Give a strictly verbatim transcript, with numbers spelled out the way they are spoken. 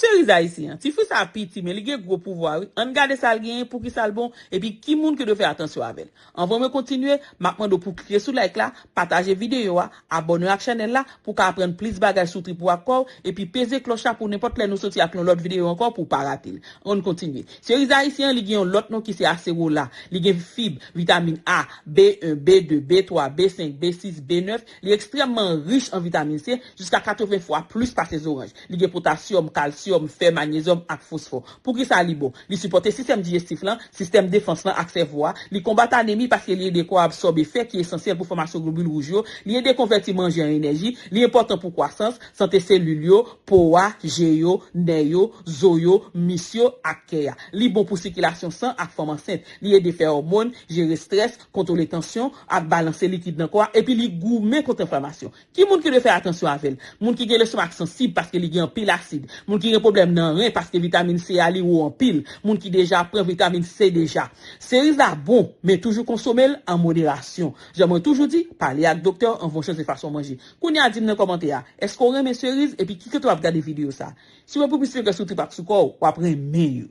Seriz ayisyen an, ti fi sa piti, men li gen gwo pouvwa, wi. Ann gade sa l genyen, poukisa l bon, epi ki moun ki dwe fè atansyon avè l. Anvan mwen kontinye, m ap mande w pou w klike sou like la, pataje videyo a, abòne ak chanèl la pou w ka aprann plis bagay sou trip ou ak kò w, epi peze klòch la pou nenpòt lè nou soti ak yon lòt videyo ankò pou w pa rate l. Ann kontinye. Seriz ayisyen an, li gen yon lòt non ki se asewola. Li gen fib, vitamin A, B en, B de, B twa, B senk, B sis, B nèf. Li ekstrèmman rich an vitamin C, jiska katreven fwa plis pase zoranj. Li gen potasyòm, kalsyòm, fè, manyezyòm ak fosfò. Poukisa li bon? Li sipòte sistèm dijestif lan, sistèm defans lan ak sèvo a. Li konbat anemi paske li ede kò a absòbe fè ki esansyèl pou fòmasyon globil wouj yo. Li ede konvèti manje an enèji. Li enpòtan pou kwasans, sante selil yo, po a, je yo, nè yo, zo yo, mis yo ak kè a. Li bon pou sikilasyon san ak fanm ansent. Li ede fè òmòn, jere estrès, kontwole tansyon ak balanse likid nan kò a, epi li goumen kont enflamasyon. Ki moun ki dwe fè atansyon avè l? Moun ki gen lestomak sansib paske li gen anpil asid. Moun ki gen pwoblèm nan ren paske vitamin C a li wo anpil. Moun ki deja pran vitamin C deja. Seriz la bon, men toujou konsome l an moderasyon. Jan mwen toujou di, pale ak doktè w anvan w chanje fason w manje. Kounye a di m nan kòmantè a, èske w renmen seriz epi ki kote w ap gade videyo sa? Si w gen pou plis sekrè sou trip ak sou kò w, w ap renmen yo.